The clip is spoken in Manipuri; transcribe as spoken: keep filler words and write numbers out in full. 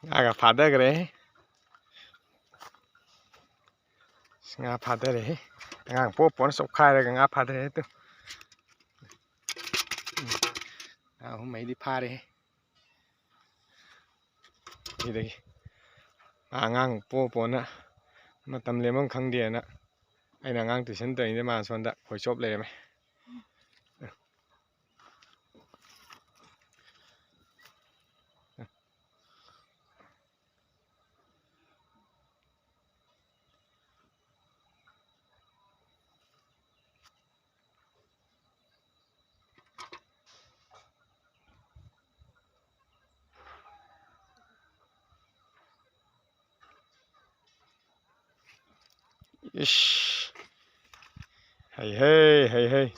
ꯉꯥꯒ ꯐꯥꯗꯈ꯭ꯔꯦ꯫ ꯉꯥ ꯐꯥꯗꯔꯦ꯫ ꯑꯉꯥꯡ ꯄꯣꯞ ꯄꯣꯞꯅ ꯆꯣꯞꯈꯥꯏꯔꯒ ꯉꯥ ꯐꯥꯗꯔꯦ ꯇꯨ꯫ ꯉꯥ ꯑꯍꯨꯝ ꯃꯔꯤꯗꯤ ꯐꯥꯔꯦ꯫ ꯁꯤꯗꯒꯤ ꯑꯉꯥꯡ ꯄꯣ ꯄꯣꯅ ꯃꯇꯝ ꯂꯦꯟꯐꯝ ꯈꯪꯗꯦꯅ ꯑꯩꯅ ꯑꯉꯥꯡ tuition ꯇꯧꯔꯤꯉꯩꯗ ꯃꯥꯅ ꯁꯣꯝꯗ ꯈꯣꯏ ꯆꯣꯞ ꯂꯩꯔꯝꯃꯦ꯫ ꯏꯁ꯫ ꯍꯩ ꯍꯩ, ꯍꯩ ꯍꯩ꯫